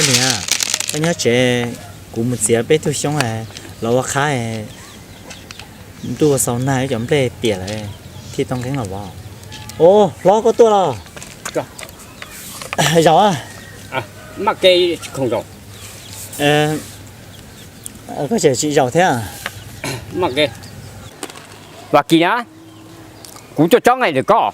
Niam, koj nyob tsev, kuv mus txiav peb tug xyoob los ua qhab, ntuj xaus nag ib cov nplej tiam lawm thiaj tau nqeeb los vov. Ua, hlob koj tuaj los? Zaum. Koj tseem tsis zaum thiab? Vam Kis na, kuv tuaj tsob nqaij ntawm koj.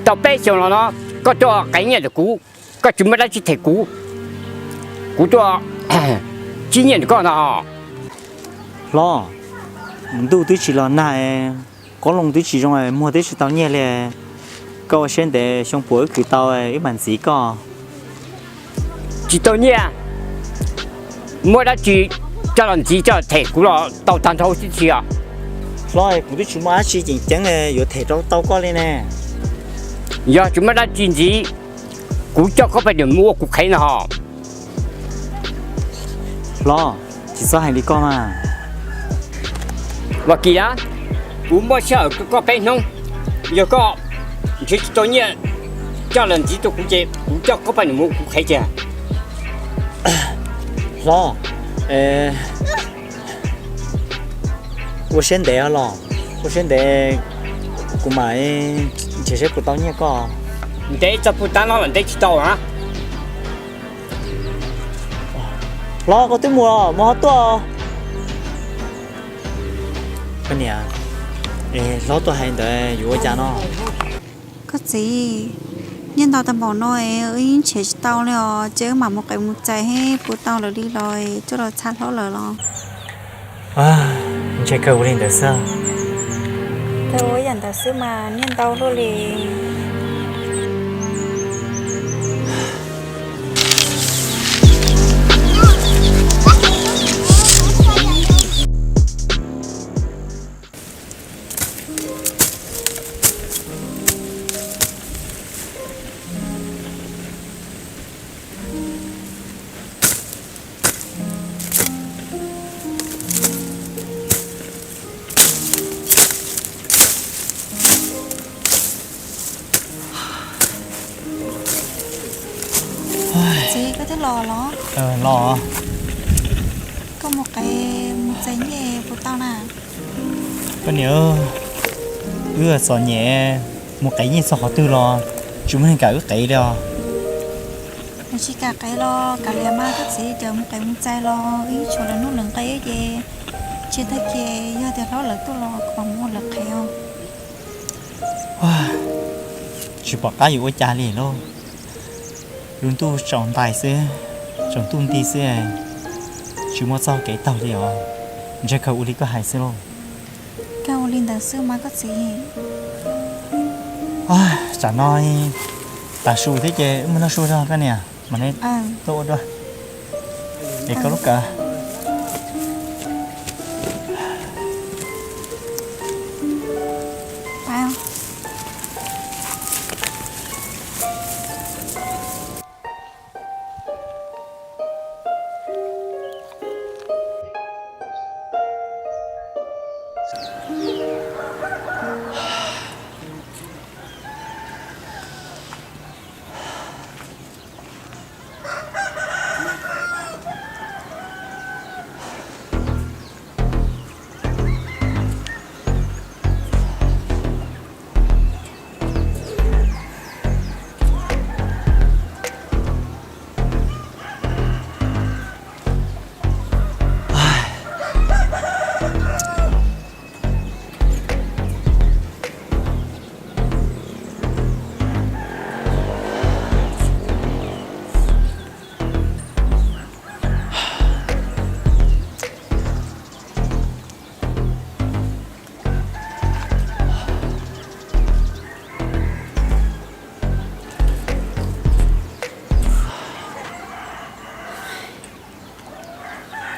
Tau peb xyoos los no koj tuaj qev nyiaj ntawm kuv, koj tsis muaj dab tsi them kuv, kuv tuaj tsib nyiaj ntawm koj no. Hlob, ntuj twb tsis los nag, qoob loo twb tsis zoo, muag twb tsis tau nyiaj li. Koj ua siab ntev, xyoo puas wb khwv tau wb mam ntxiv koj. Tsis tau nyiaj, muaj dab tsi coj los ntxiv coj los them kuv los tau tag nrho tib si os. Hlob, kuv twb tsis muaj dab tsi tseem ceeb yuav them rau tau koj li ne. Yog tsis muaj dab tsi ntxiv, kuv coj koj poj niam mus ua kuv qhev no. Hlob, tsis txhob hais li koj mas. Vam Kis na, kuv muab sij hawm rau koj peb hnub, yog koj nrhiav tsis tau nyiaj coj los ntxiv rau kuv ces kuv coj koj poj niam mus ua kuv qhev tiag. Hlob, ua siab ntev los, ua siab ntev, kuv mam nrhiav seb puas tau nyiaj koj. Ntev txog puag ta no los ntev tsis tau na. Hlob, koj twb mus los mus ho tuaj. Koj niam, hlob tuaj hais ntawd yuav ua cas no? Koj txiv, nyiaj ntau tag npaum no es wb yeej nrhiav tsis tau li os, ces wb mam mus qev mus txais seb puas tau lawm li los coj los txhab hlob lawm los. Ntshe kawg ua li ntawd xwb. Kawg ua yam ntawd xwb mas, nyiaj ntau luaj li. Txiv, koj twb los los? Los. Koj mus qev mus txais nyiaj puas tau na? Koj niam, wb txom nyem, mus qev nyiaj txog qhov twg los tsis muaj neeg kam wb qev li os. Nws tsis kam qev los kav liam mas koj txiv, ces mus qev mus txais los wb tshuav lawv nuj lawv nqe ces tsiag tag kis yog tias hlob lawv tuaj los kom mus ua lawv qhev os. Tsis pom qab yuav ua cas li lauj. Lub ntuj tsaus ntais xwb, tsaus ntuj nti xwb, tsis muaj txoj kev taug li os. Ntshe kawg ua li koj hais xwb lauj. Kawg ua li ntawd xwb mas koj txiv. Tsam no tav su thiab ces wb mus noj su zog koj niam, mam li tuaj ua dua. Es koj lub kav.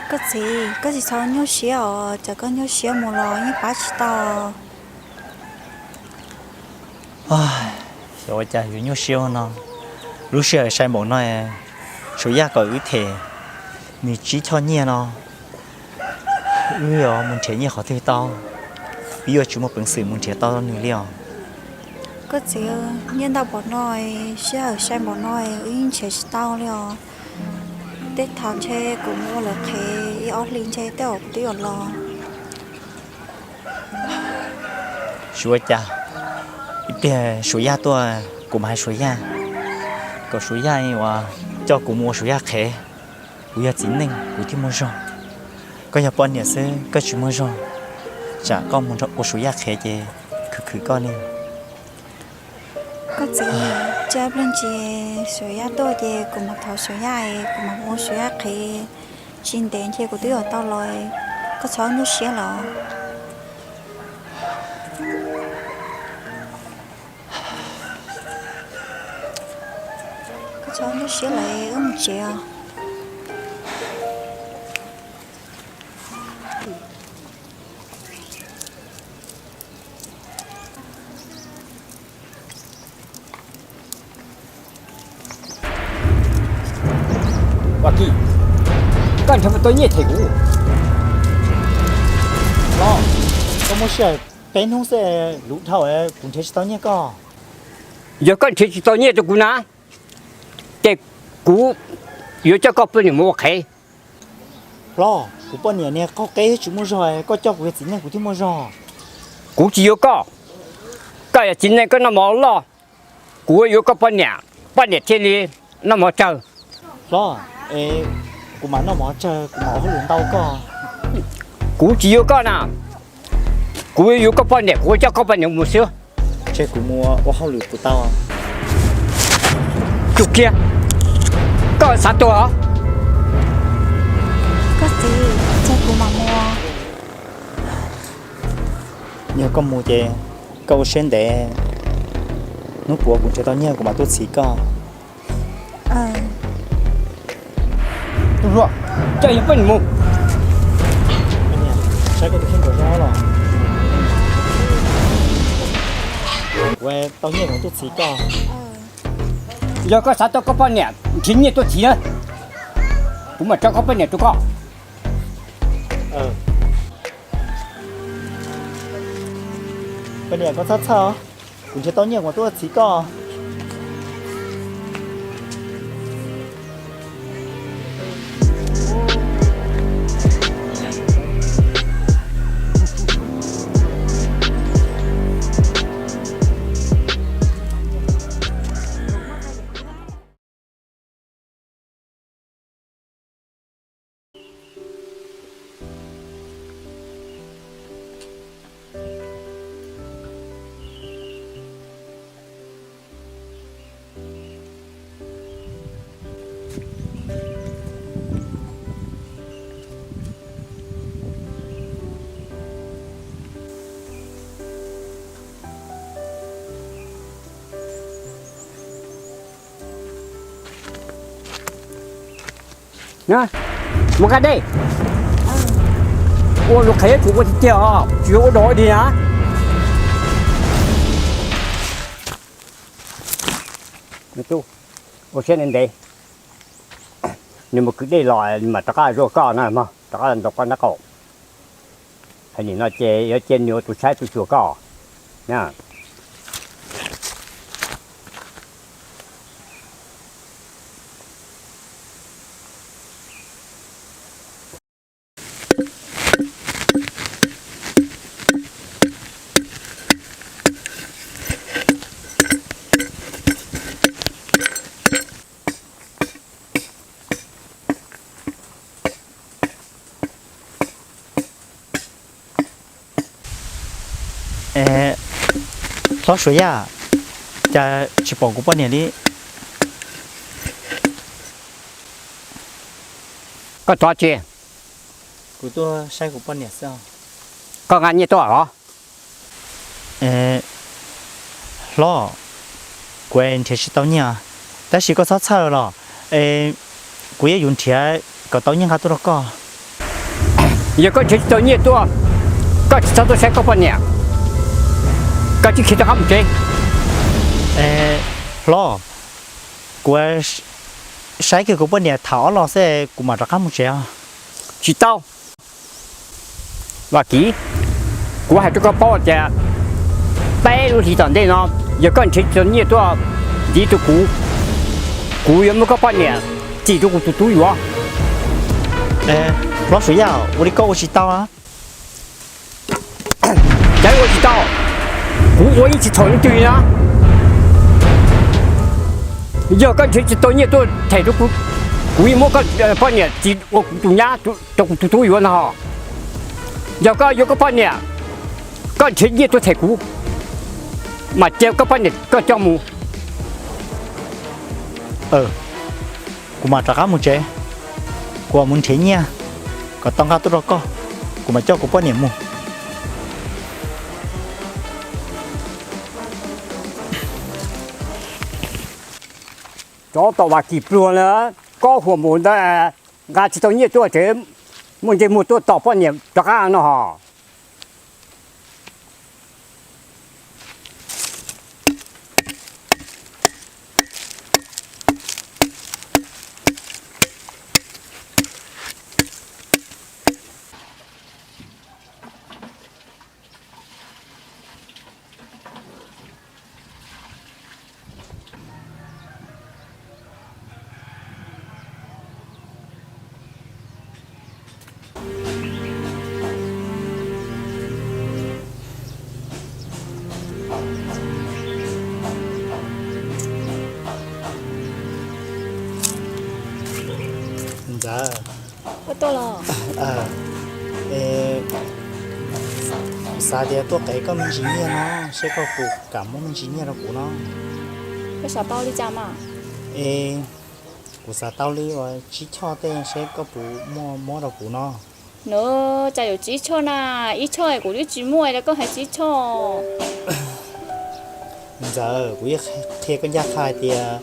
Koj txiv, koj tsis txhob nyuaj siab os, cov koj nyuaj siab mus los yeej pab tsis tau. Xyov ua cas yuav nyuaj siab ua no. Lub sij hawm sai npaum no, Suav Yaj kom wb them nws tsib choj nyiaj no, wb yuav mus nrhiav nyiaj qhov twg tau? Wb yuav tsis muaj peev xwm mus nrhiav tau nws li os. Koj txiv, nyiaj ntau npaum no, sij hawm sai npaum no, wb yeej nrhiav tsis tau li os. Tej thaum ntshe kuv mus ua lawv qhev ib ob hlis ntshe tej zaum kuv twb yuav los. Tsis ua cas, ib pliag Suav Yaj tuaj kuv mam hais Suav Yaj, kom Suav Yaj uas coj kuv mus ua Suav Yaj qhev. Kuv yog txiv neej kuv thiaj muaj zog, koj yog poj niam xwb koj tsis muaj zog, tsam koj mus ua Suav Yaj qhev ces khwv khwv koj li. Koj txiv, cia ib pliag ntsis Suav Yaj tuaj ces kuv mam thov Suav Yaj, kuv mam ua Suav Yaj qhev, tsis ntev ntshe kuv twb yuav tau los, koj txhob nyuaj siab los. Koj txhob nyuaj siab lawm, wb mus tsev os. Ua Kis, koj nrhiav puas tau nyiaj them kuv? Los, koj muab sij hawm peb hnub xwb, luv dhau, kuv nrhiav tsis tau nyiaj koj. Yog koj nrhiav tsis tau nyiaj rau kuv na, ces kuv yuav coj koj poj niam mus ua qhev. Hlob, kuv poj niam niag qaug qeb tsis muaj zog, koj coj kuv yog txiv neej kuv thiaj muaj zog. Kuv tsis yuav koj, koj yog txiv neej koj noj mov loj, kuv yuav koj poj niam, poj niam thiaj li noj mov tsawg. Hlob, kuv mam noj mov tsawg, kuv mam ua hauj lwm ntau koj. Kuv tsis yuav koj na, kuv yuav koj poj niam, kuv coj koj poj niam mus xwb. Ces kuv mus ua hauj lwm kuv tau. Tsum kiag, koj xav tuag os? Koj txiv, ces kuv mam mus. Yog koj mus ces koj ua siab ntev, hnub puav kuv nrhiav tau nyiaj kuv mam tuaj txhiv koj. Tus hluas, coj yawg poj niam mus. Saib koj tus kheej nkaus zog los. Kuv tau nyiaj kuv tuaj txhiv koj. Yog koj xav tau koj poj niam, nrhiav nyiaj tuaj txhiv na, kuv mam tso koj poj niam rau koj. Poj niam, koj txhob txhawj, kuv nrhiav tau nyiaj kuv mam tuaj txhiv koj. Mus nqa dej. Ua lus qhev kuv ua tiag tiag os, tsis yuav ua dog dig na. Ua siab ntev ntev, nws mus kwv dej los nws mam rov qab zuaj koj na mog, rov qab ntaus koj nraub qaum. Hais nim no ces yuav cia nws ua tus saib tus xyuas koj na. Hlob Suav Yaj, cas tsis pom kuv poj niam li? Koj tuaj tsi? Kuv tuaj saib kuv poj niam xwb. Koj nqa nyiaj tuaj los? Hlob, kuv nrhiav tsis tau nyiaj, tab sis koj txhob txhawj los, kuv yuav yus nrhiav kom tau nyiaj nqa tuaj rau koj. Yog koj nrhiav tsis tau nyiaj tuaj, koj tsis txhob tuaj saib koj poj niam, koj tsis khiav rov qab mus tsev. Hlob, kuv saib kiag kuv poj niam tham ob los xwb kuv mam rov qab mus tsev os. Tsis tau. Vam Kiv, kuv hais rau koj paub tias peb lub hlis tom ntej no Yog koj nrhiav tsis tau nyiaj tuaj ntxiv rau kuv, kuv yuav muab koj poj niam txim rau kuv tus tub yuav. Hlob Suav Yaj, ua li koj ua tsis tau. Cas ua tsis tau? Kuv ua yeej tsis txhaum leej twg li na. Yog koj nrhiav tsis tau nyiaj tuaj them rau kuv, kuv yuav muab koj poj niam txim ua kuv tus nyab rau kuv tus tub yuav no. Yog koj yuav koj poj niam, koj nrhiav nyiaj tuaj them kuv, mas cia koj poj niam koj coj mus. Kuv mam rov qab mus tsev, kuv mam mus nrhiav nyiaj kom tau nqa tuaj rau koj, kuv mam coj kuv poj niam mus. Tsov tom Vam Kis pluag na, koj huam npaum ntawd, nqa tsis tau nyiaj tuaj tsev, muaj ntsej muag tuaj tom poj niam rov qab no hos. Ntxawm, kuv xav tias tuaj qev koj me ntsis nyiaj no, seb koj puas kam muab me ntsis nyiaj rau kuv no. Koj xav tau li cas mas? Es kuv xav tau li uas tsib choj tej, seb koj puas muaj muab rau kuv no. Nws, cas yuav tsib choj na, ib choj kuv twb tsis muaj los koj hais tsib choj. Ntxawm, kuv yeej qhia koj ncaj qha hais tias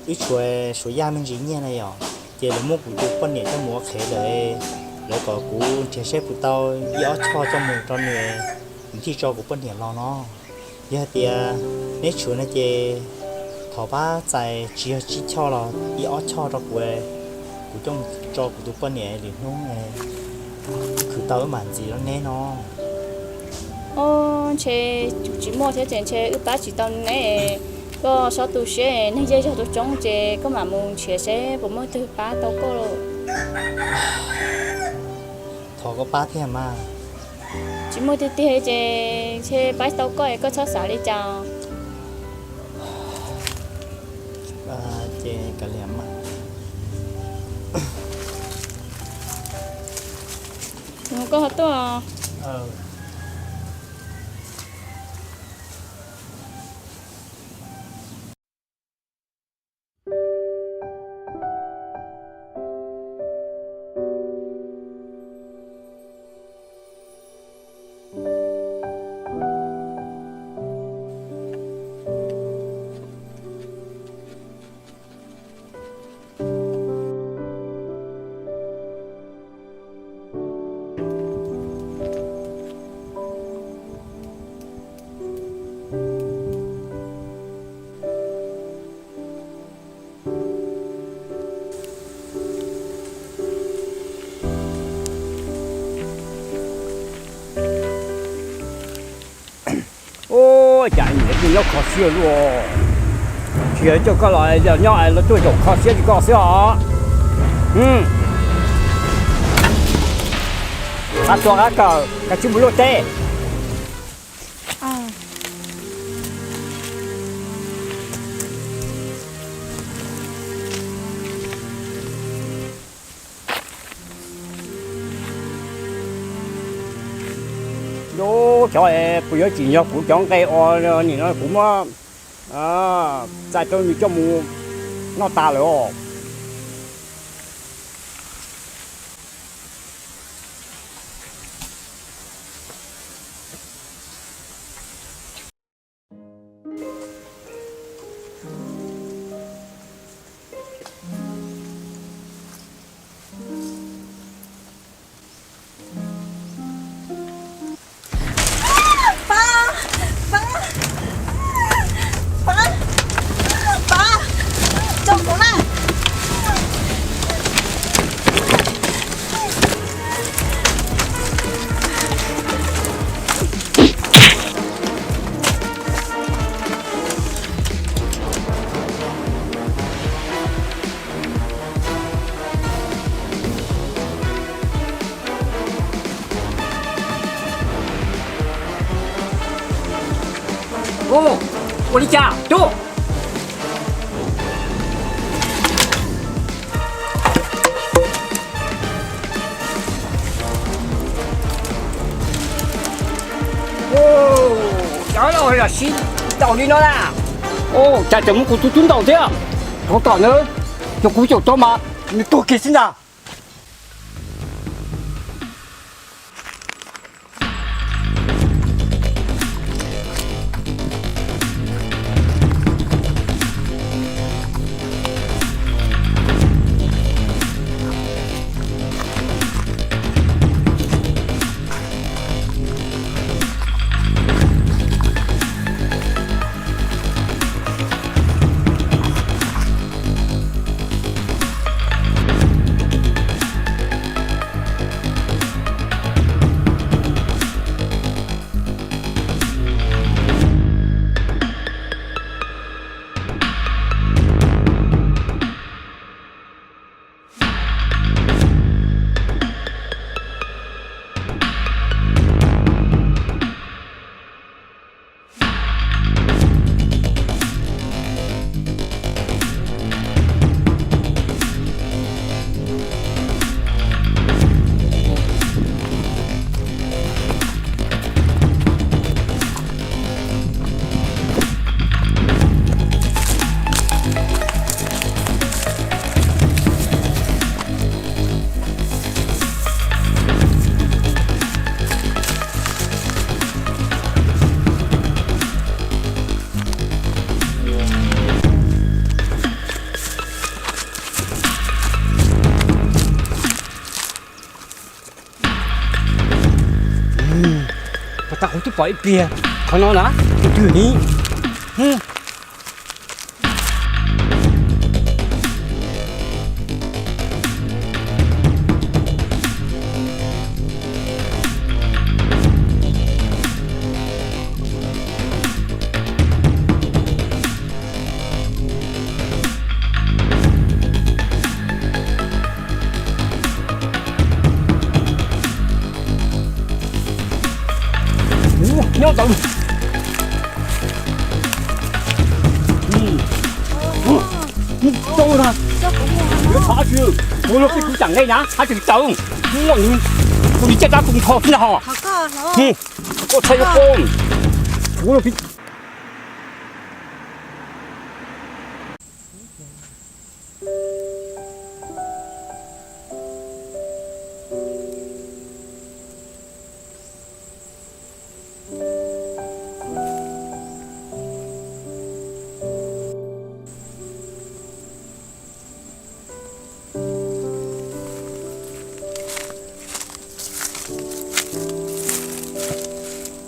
wb tshuav Suav Yaj me ntsis nyiaj na yom, ces lawv muab kuv tus poj niam coj mus ua qhev lawm, lawv kom kuv nrhiav seb puas tau ib ob choj coj mus rau nws, nws thiaj tso kuv poj niam los no. Yog hais tias neb tshuav no ces thov pab txais tsis yog tsib choj los ib ob choj rau kuv, kuv coj mus tso kuv tus poj niam lwm hnub khwv tau wb mam ntxiv rau neb no. Ntshe kuv tsis muaj thiab ces ntshe wb pab tsis tau neb. Koj txhob tu siab, neeg zej zog tu coob ces koj mam mus nrhiav seb puas muaj twg pab tau koj lauj. Thov koj pab thiab mas. Tsis muaj tiag tiag ces ntshe pab tau koj es koj txhob xav li cas. Ces kav liam mas. Koj ho tuaj. Ua cas niam tuaj nyob kho siab luaj. Tsis yog coj koj los nyob los tuaj zaum kho siab li koj xwb os. Qab tua qab kawm, koj tsis mus luaj teb. Cov puas yuav tsim nyog kuv cov nqe os, nim no kuv muab txais rau nws coj mus noj tas lawm os. Pab, pab, pab, pab, tso kuv na. Ua li cas tub? Cov laus los siv ntaus li no na. Cas tseem muab kuv tus tub ntaus thiab? Thov tom na, cov kuv caum tau mas nws tuag kiag xwb ntag. Puas tau kuv twb pom ib pliag qhov no na, tus twg ni? Nyob ntawd. Tau na. Yuav thov tsis, kuv los peb kuv tseem nqe na, hab tsis tau. Kuv li caj dab kuv nqho xwb na ho. Koj txhais yuav koj. Kuv los peb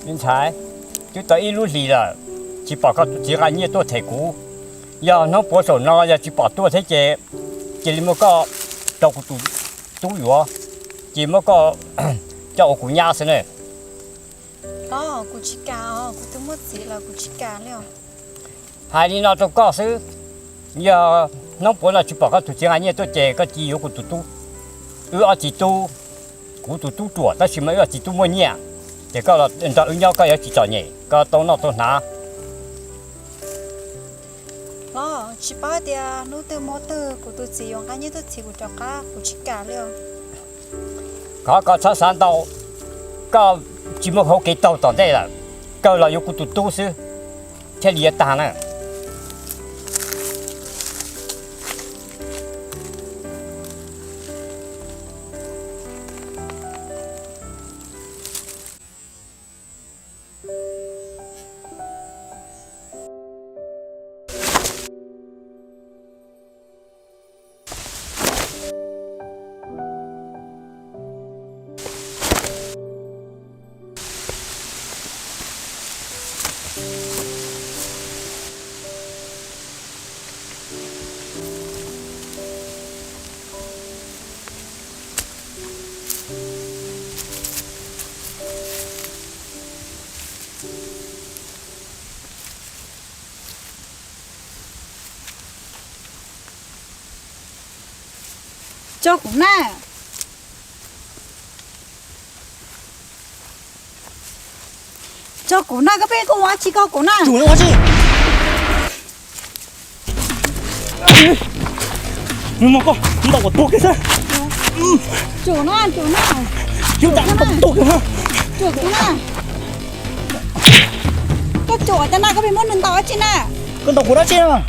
Me ntxhais, twb tau ib lub hlis lawm, tsis pom koj tus txiv nqa nyiaj tuaj them kuv. Yog hnub puav saum no yog tsis pom tuaj thiab ces cia li muab koj rau kuv tus tub yuav, ces muab koj coj ua kuv nyab xwb ne. Los kuv tsis kam os, kuv twb muaj txiv lawm kuv tsis kam li os. Hais li no rau koj xwb, yog hnub puav no tsis pom koj tus txiv nqa nyiaj tuaj ces koj cia yuav kuv tus tub. Wb ob txiv tub, kuv tus tub ruam tab sis mas wb ob txiv tub muaj nyiaj, ces koj los nrog wb nyob koj yuav tsis txom nyem, koj tau noj tau hnav. Los tsis paub tias hnub twg hmo twg kuv tus txiv yuav nqa nyiaj tuaj txhiv kuv rov qab, kuv tsis kam li os. Qhov koj txhob xav ntau, koj tsis muaj hauv kev taug tom ntej lawm, kawg los yuav kuv tus tub xwb, thiaj li yuav tag na. Tso kuv na. Tso kuv na, koj pheej ua tsis koj kuv na. Tsum ua tsi? Mus koj, ntaus kuv tuag kiag xwb. Tsum na, tsum na. Yus tas ntaus kuv tuag kiag na. Tsum kuv na. Koj tsum ua cas na, koj pheej muab nws ntaus dab tsi na? Koj ntaus kuv dab tsi na?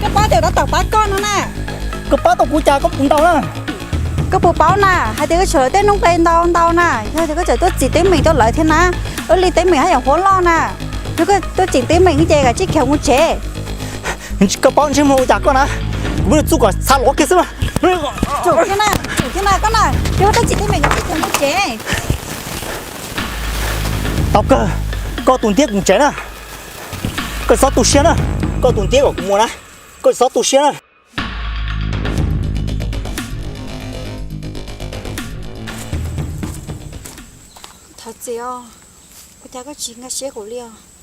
Koj paub tias kuv tab tom pab koj no na. Koj pab tau kuv cas koj puas ntaus na? Koj puas paub na, hais tias koj tshuav lawv tej noob qes ntau ntau na, yog tias koj tseem tuaj txim teeb meem rau lawv thiab na, ua li teeb meem haj yam huab loj na. Yog koj tuaj txim teeb meem ces kav tsij khiav mus tsev. Koj paub ntsej muag ua cas koj na, kuv muab nws txuj kom xav lov kiag xwb na. Tsum thiab na, tsum thiab na, koj na, yog koj tuaj txim teeb meem kav tsij khiav mus tsev. Tau kawg, koj tus ntiab kuv tsev na, koj tsis txhob tu siab na, koj tus ntiab kom kuv mus na, koj tsis txhob tu siab na. Thov txim os, ua cas koj tsis nkag siab kuv li os?